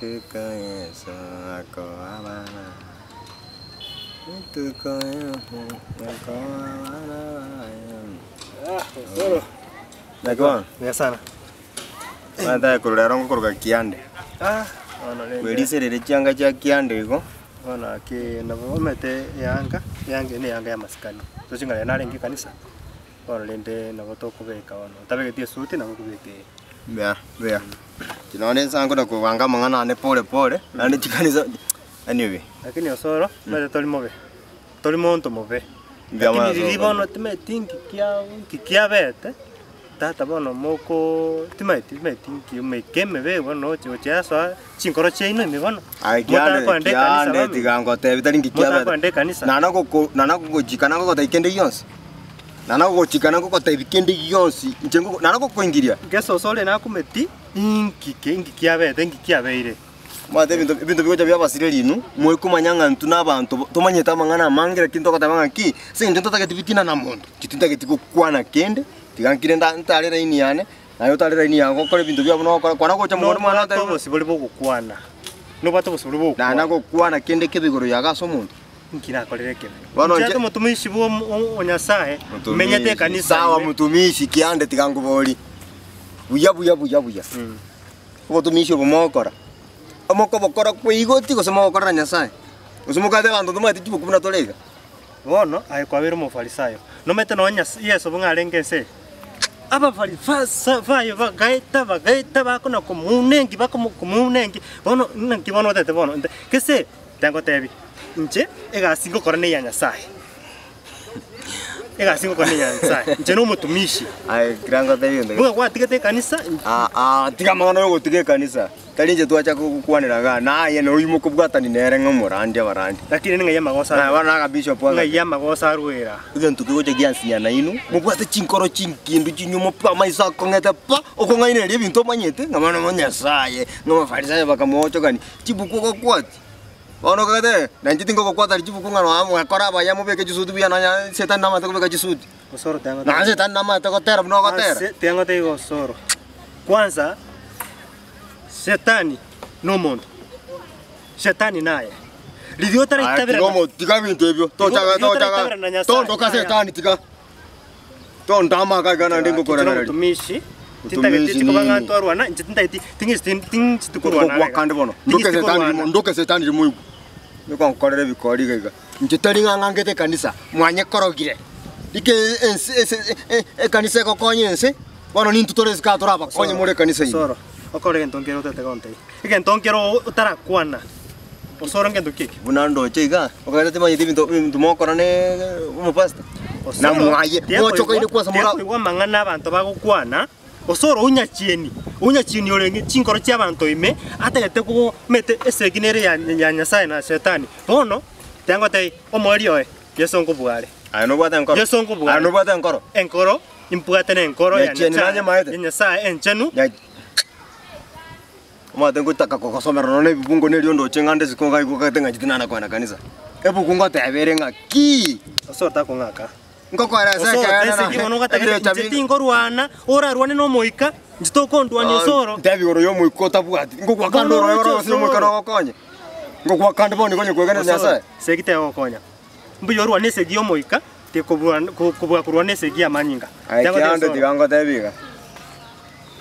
Rituko Yeso akoa abana, rituko Yeso akoa abana baye. Naki bono? Buya sana. Bono ntake korwa rero ngokoroka kiande. Ah, bono rende. Bweriserere chianga chia kiande igo. Bono aki nabo omanyete eanga, eanga eye na eanga ya amasikani. Toche ng'a rero narenge ekanisa. Bono rende nabo tokobeka bono, otabegeti esuti nabo okobeka eye. Mbuya, mbuya. Inche nonye nsa nkona kobanga amang'ana ane pore pore, naende chikanisa anyway. Lakini osoro, omanyete tori mobe, tori monto mobe. Mbuya mono Lakini riria ase bono timanyeti nki kia nki kiabete, tata bono mokoo timanyeti timanyeti nki emeke emebe bono ochi gochia chinkoro chiaino ime bono. Aye kiande Motakoenda ekanisa kiande bamino. tiga ngotebi tari nki kiabete. Motakoenda ekanisa. Nana goko nana gogochika nagogotebi kende gionsi, nana gogochika nagogotebi kende gionsi inche ngogo nana gokoingiria. Gesoso ore nakumeti inki ke inki kiabete inki kiabeire. Omanyete ebinto ebinto bigocha biabasire inwe, moikomanya ng'a intwe na abanto tomanyete amang'ana amange lakini togoteba ng'a ki, ase eng'encho ntotageti bitina na monto, inche tintageti gokwana kende, tiga nkire nda ntare line yane, Naye otare laini yago gokora ebinto biabo buna ogokora, kwana gocha mogondo mwane Nobwate otebi obosi boria bogokwana, nobwate obosi boria bogokwana. Nana gokwana kende kebe igoro yago ase omonto. Inki nakorire ekebe? Bono Inche inche- omotumishi bwa omo- o Nyasae, menyete ekanisa Sawa ime. mutumishi kiande tiga nkobori. Buya buya buya buya. Obotumishi obo mogokora, omokobokora kweigoti gose mogokorera Nyasae? Gose mokate abanto tomaeti chibuku buna tore iga? Bono aye kwabeire Omofarisayo, nomanyete nonya Nyas- Yeso buna arenge ense eye? Abafarisayo bagaeta bagaeta bakona komounenki bakomo komounenki, bono naki bono otete bono nte gese tengotebia, inche egasi ngokora neya Nyasaye, egasi ngokora neya Nyasaye, inche na omotumishi. Aye kera ngotebie egento Buna gwatigete ekanisa, Ah ah, tiga amang'ana ya ogotiga ekanisa. Tari inche twacha gokwanera igaa, naye noyio mokobwatani nere ng'a omorandi abarandi. Lakini ning'ai amagoso Naye arwera? bono naga bishop agake. Ng'ai amagoso arwera? Egento kegocha giansinyana inwe, mobwate chinkoro chinkindu chinyumo pa, amaiso akong'ete pa, okong'ainereria ebinto omanyete, ng'a bono mo Nyasaye, ng'a abafarisayo bakamochokani, chibuku ogokwati. Bono okagete, na inche tingogokwatani chibuku ng'a nonya mwekora abaya mobeke chisuti buya nonya shetani namanyete kobeka chisuti. Osoro tiang'o Nonya shetani namanyete gotera buna ogotera. Ase tiang'o taigo osoro. Kwanza Shetani nomonto, Shetani naye. Riria Aye, otaraitabera tiga omo- tiga ebinto ebio tochaga Riria tochaga otaraitabera na Nyasaye, tondoka aya. setani tiga tondama iga iga naende ngokoranereria omotumishi Mutumishi tintageti tikoba ng'a nini? ntwarwana inche tintageti ting'isi ting'isi korwana Ngokwa kande bono ndoke setani rimo ndoke setani rimo igwe nigonkorera ebikori iga iga inche tari ng'a ng'angete ekanisa mwanyekorogire rike ense ese e- ekanisa egokonya ense bono nintwe tore isiko aa torabakonye more ekanisa ime. Osoro, okore egento nkere otete gontebia. Egento nkere o- otarakwana, osoro ngento ki ekio? Buna ndoche iga, okagenda timanyeti ebinto ebinto mogokora ne omopastor. Na Osoro, mwaye, mochokaine kwasa mora tiakoigwa amang'ana abanto bagokwana, osoro onyachieni, onyachieni orenge chinkoro chi'abanto ime, atagete ko omanyete esegi nere ya ya Nyasaye na shetani. Bono, tiga ngotebie, omoerio oye, Yeso nkobua are. Aye nobwate enkoro? Yeso nkobua Aye are. nobwate enkoro? Enkoro, imbwate nenkoro ya Nyachieni Nyasaye, nanyemaete? ya Nyasaye enchenu, Nya- Omanyete ngotaka kogosomera nonya na ebibungo na eriondo oche ng'ande isiko iga igokagete ng'a inche tinana kogenda kanisa. Ebuku ngoteba ere ng'a ki? Osoro takong'aka. Ngokoeresa Osoro ekeene tese na ki bono ogatagete ebirecha inche binde. tingorwana, orarwane na omoika, inche tokondwania osoro. Ntebi igoro ya omoika otabwati, ngogwaka Bono ande oroe oroche ore gose omoika osoro. nogokonye. Ngogwaka ande bono igo onye kwegena Osoro, Nyasaye. segi tegokonya. Mbuya orwane esegi y'omoika, tikobua kobua korwana esegi y'amanyinga. Aye Tiga ngotebie kiande osoro. tiga ngotebie iga,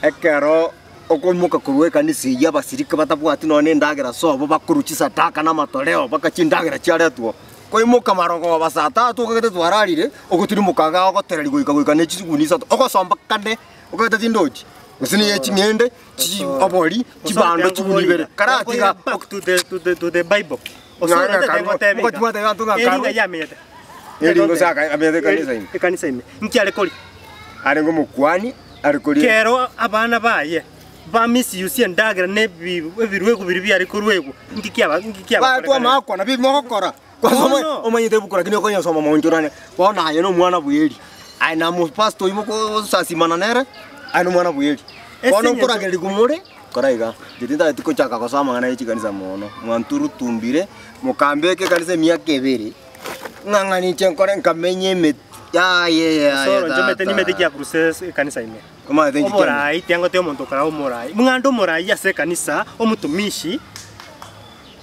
ekero okoimoka korwa ekanisa eyio abasirika batabwati nonya na endagera sobo bakorwa chisadaka na amatoreo mpaka chindagera chiaretwa, koimoka marogoba saa tatu okagete twararire, ogotirimoka igaa ogotereri goika goika ne chisuguni isato, ogosomba kane okagete tindochi, gose niye ching'ende, chi obori, chibando chiguni ibere, karatiga Back to the, to the, to the Bible. Osoro Ng'a- tete ngotebia iga. Ngochibwate abanto ng'a Eri karwe. ng'ai amenyete? Eri ngose aka- amenyete ekanisa ime. Ekanisa ime. Inki are koria? Arenge omokuani, are koria Kero abana baye ba misuse endagera na ebi- ebiruegwa biria biare koruegwa, inki kiaba inki Baetwe kiabakorekanete? amaakwa nabio mogokora. Kwanza Bono. omanye- omanyete ebuku lakini okonyesoma maonchorane. Bono aye na omwana bweri. Aye na omopastor oyio mokosasimana nere, aye na omwana bweri. Ase Bono eng'encho- nkoragererigwa more, kora iga, inche tintageti kochaka gosoa amang'ana ye chikanisa mono. Mwanturutumbire, mokambeka ekanisa emiaka ebere, ng'a ng'a ninche nkore nkamenya emeti. Yaye yaye Osoro inche mete tata. nimete kiakuruse ase ekanisa ime. Omanyete inki kiane? Oborai tiangote omonto okara omorai. Mung'ande omorai ase ekanisa, omotumishi,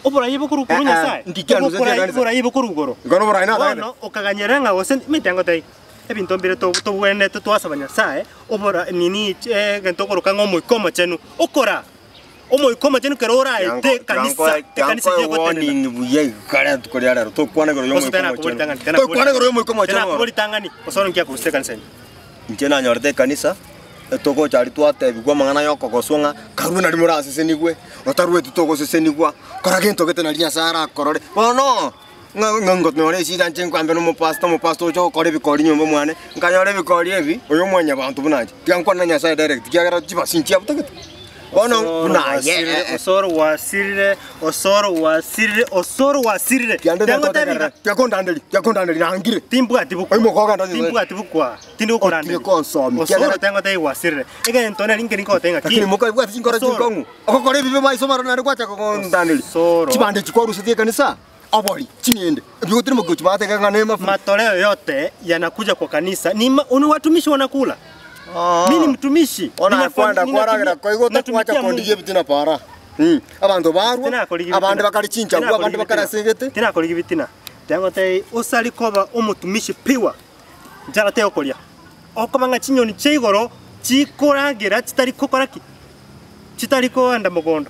oborai bokorwa korwa Eh, eh, Nyasaye. inki kianusetie Oborai- ekanisa? Oborai bokorwa igoro. Igo noborai natagete? Bono okaganyera ng'a gose nimanyete angotebi, ebinto mbire to- tobwenerete twasaba Nyasaye, obora nini egento okoroka ng'a omoika omochenu, okora. Omoika Omochenu kero oraete ekanisa, ekanisa Tiankoe tegotenena. warning buya iga rituko ria rero tokwana igoro Gose y'omoika tenakobori omochenu. tang'ani, Tokwana igoro y'omoika omochenu bono. tenakobori tang'ani, gose oro nkiakorusia ekanisa ime. Inche nanyorete ekanisa, etogocha aria twatebigwa amang'ana y'okogoswa ng'a karue naria morasesenigwe, otarueti togosesenigwa, kora gento gete naria Nyasae arakorore. Bono, ng'a ng'a ngonyora esida inche nkwambe na omopastor, omopastor oche gokora ebikori nyomba mwane, nkanyora ebikori ebi, oyo mwanyabanto buna inche, tiga nkwane na Nyasae direct ekiagera chibasi nchiabutogete. Bono buna aye eh, eh. Osoro gwasirire, osoro gwasirire, osoro gwasirire. Kiande Tiangotebi iga. tiakondanderia, tiakondanderia nangire. Timbwati bokwa. Oimoka ogende onye- Timbwati bokwa. Tindi gokoranderia. Otige konsomi, Osoro kiagera- tiangotebi gwasirire. Egento neri nkeri nkogotebia ng'a Lakini ki. mokabwati chinkoro Osoro. chinkong'u. Ogokora ebibe maiso marore naende gwachaka kondanderia. Osoro. Chibande echi kwarusetie ekanisa, obori, ching'ende, ebi gotiri mogochi batege ng'a nemafu. Matoleo yote yanakuja kwa kanisa ni ma, ni watumishi wanakula. Mimi ni mtumishi. Ona Ninafanya- kwenda ninatumia- kwaragera koigo otakwacha natumikia Mungu. kondigia ebitina para. Mm. Abanto barwa, Tinakorigi bitina. abande bakare chinchagu, abande Tinakorigi bakare bitina. ase egete. Tinakorigi bitina. Tiangotebia osari koba omotumishi piwa nchara tegokoria. Okoba ng'a chinyoni chia igoro chikoragera chitari kokora ki? Chitari koenda mogondo.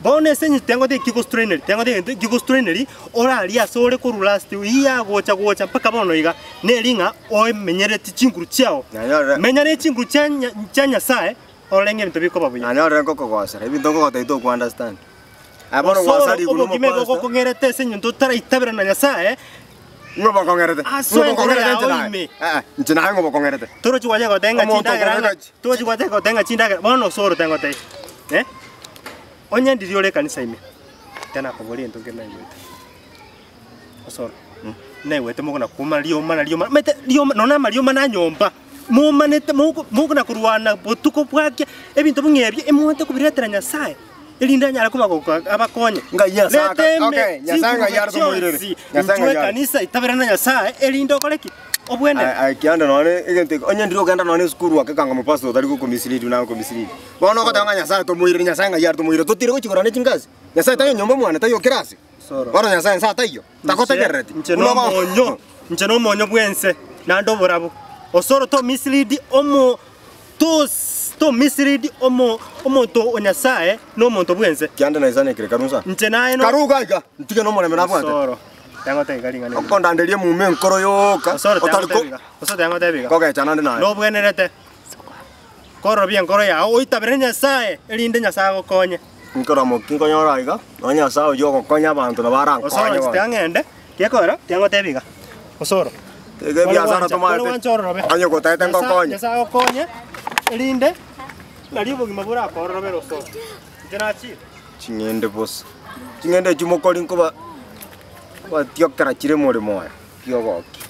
Bono ase eng'encho tiangotebia kigostraineri, tiangotebia egento kigostraineri orarie ase ore korwa last year gocha gocha mpaka bono iga, neri ng'a oemenyereti chinguru chiao. Nanyorire. Menya ne chinguru chia nya chia Nyasaye, orore ng'a ebinto bikoba buya. Nanyorire nkokogosera, ebinto nkogotebia toko understand. Aye bono Osoro gwasarigwe na obogima omopastor. bogokong'erete ase eng'encho otaraitabera na Nyasaye, Ng'o bokong'erete? Ase Ng'o enkoro bokong'erete yao inche naye? ime. Eh, eh, inche naye ng'o bokong'erete? Torochi gwacha goteba ng'a Omonto chindagera ng'a okobeka chi- torochi gwacha goteba ng'a chindagera bono osoro tengotebia eh, onye ndiria ore ekanisa ime, tanakoboria egento nkere naigwete, osoro, naigwete mogona koumana rioma na rioma omanyete rioma nonye na amarioma na nyomba, momanete moko mokona korwana botuko bwakia, ebinto buna ebio emwate kobiretera Nyasaye. erinde anyare kobagoka abakonye. Ngai Nyasae aka- Reta eme okay, Nyasae ng'ai are chinguru tomoirere. chionsi Nyasae intwe ng'ai are. ekanisa itabera na Nyasae erinde okore ki? Obwenere. Aye kianda nonye egento eke onye ndire ogenda nonye esukuru ake kanga omopastor otari gokomislead buna agokomislead. Bono ogoteba ng'a Nyasae tomoirere Nyasae ng'ai are tomoirere totire gochia korora ne chingasi. Nyasae taiyo nyomba mwane taiyo kirasi. Soro. Bono Nyasae nse ataiyo, tagotegerereti. Inche Buna ogo- nomonyo, inche nomonyo bw'ense, naende oborabu. Osoro to mislead omo tos to mislead omo omonto o Nyasae na omonto bw'ense. Kiande naisanekire karu nsa. Inche naye no Karu iga iga, ntige nomorembe nabwate. Osoro, tangotebia iga ring'ana eri. Okondanderia emume enkoro yoka, Osoro otari ko tangotebia iga, osoro tangotebia iga. kogechana nde naye. Nobwenerete korobia enkoro yao oitabere Nyasae, erinde Nyasae agokonye. Nkoramokia nkonyora iga, nonya Nyasae oyio ogokonya abanto nabo Osoro arankonye inche bono. tiga ng'ende, gekogera tiga ngotebie iga, Osoro, Iga ebiasara tomaete, onye gotagete ngokonye. Nyasae agokonye, erinde nari obogima borakororobere Osoro. Inche nachire. Ching'ende bosa, ching'ende echio mokori nkoba nkobatiokera chire moremo oyo, kiogokia.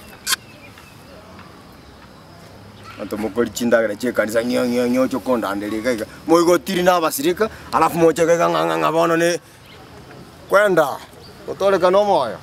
Abanto mokori chindagera chia ekanisa ng'io ng'io ng'io oche kondanderia iga iga, moigotiri na abasirika, alafu moche iga iga ng'a ng'a ng'a bono ne kwenda, gotoreka na omoyo.